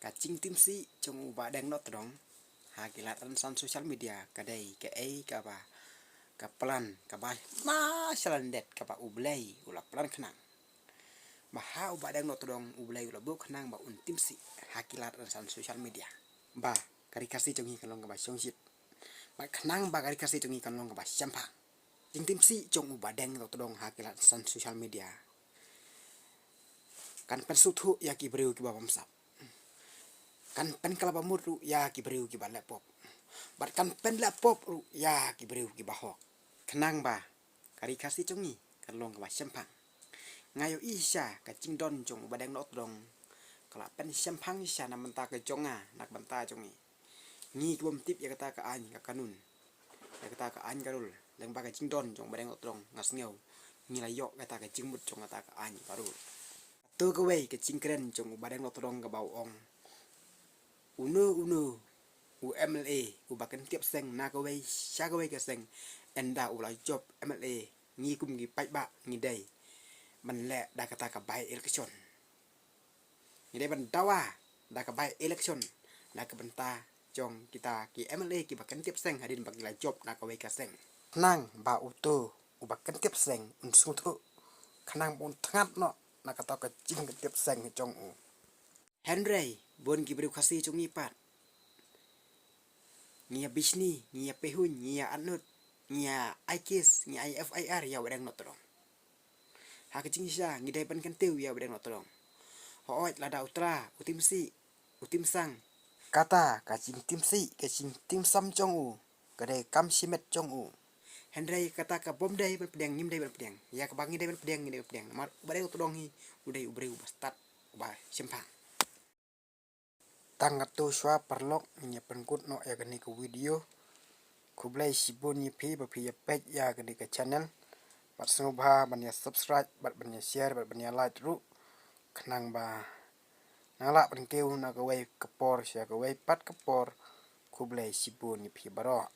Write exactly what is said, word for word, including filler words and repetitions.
Ka jingtim sih jong u Bah Deng Nohtdong ha ki lad rynsan social media ka dei kaei kaba, ka plan kaba na shalyndet kaba U Blei u la plan khnang. Ba ha u Bah Deng Nohtdong U Blei u la buh khnang ba un tim sih ha ki lad rynsan social media. Ba ka ri Khasi jong ngi kan long kaba shongshit. Ba khnang ba ka ri Khasi jong ngi kan long kaba shemphang. Jingtim sih jong u Bah Deng Nohtdong ha ki lad rynsan social media kan pynsngewthuh ïa ki briew kiba bamsap. Kan pynkylla bamut ruh ïa ki briew kiba leh pop. Bad kan pynleh pop ruh ïa ki briew kiba hok. Khnang ba ka ri Khasi jong ngi kan long kaba shemphang. Nga ïohi shisha ka jingdon jong u Bah Deng Nohtdong ka la pynshemphang shisha na bynta ka jong nga, na ka bynta jong ngi. Ngi kibym tip ïa kata ka aiñ ka kanun, ïa kata ka aiñ ka rule. Lyngba ka jingdon jong u Bah Deng Nohtdong nga sngew ngi la ïoh kata ka jingmut jong kata ka aiñ ka rule. To kawei ka jingkren jong u Bah Deng Nohtdong kaba u ong, uno uno u MLA uba kyntip seng na kawei sha kawei ka seng, ynda u la jop MLA, ngi kum ki paidbah ngi dei ban leh da kata ka by election. Ngi dei ban dawa da ka by election na ka bynta jong kita ki MLA kiba kyntip seng hadien ba ki la jop na kawei ka seng. Khnang ba uto uba kyntip seng un sngewthuh, khnang ba un thngat noh na kata ka jingkyntip seng jong u. Hynrei bun ki briew Khasi jong ngi pat ngi ïa bishni, ngi ïa pyrshah, ngi ïa atnud, ngi ïa ai case, ngi ïa ai FIR ïa u Bah Deng Nohtdong. Ha ka jingshisha ngi dei ban kyntiew ïa u Bah Deng Nohtdong. Hooid, lada u Trai u tim sih, u tim sang, kata ka jingtim sih, ka jingtim sam jong u ka dei kam shimet jong u. Hynrei kata ka bym dei ban pdiang, ngim dei ban pdiang. Ïa kaba ngi dei ban pdiang, ngi dei ban pdiang. Namar u Bah Deng Nohtdong hi u dei u briew uba stad, uba shemphang. Tang katto shuwa paralok, ngin ïa pynkut noh ïa kane ka video. Khublei shibun ïa phi ba phi ïa peit ïa kane ka channel. Bad sngewbha ban ïa subscribe, bad ban ïa share, bad ban ïa like ruh, khnang ba nang lah ban kiew na kawei ka por sha kawei pat ka por. Khublei shibun ïa phi baroh.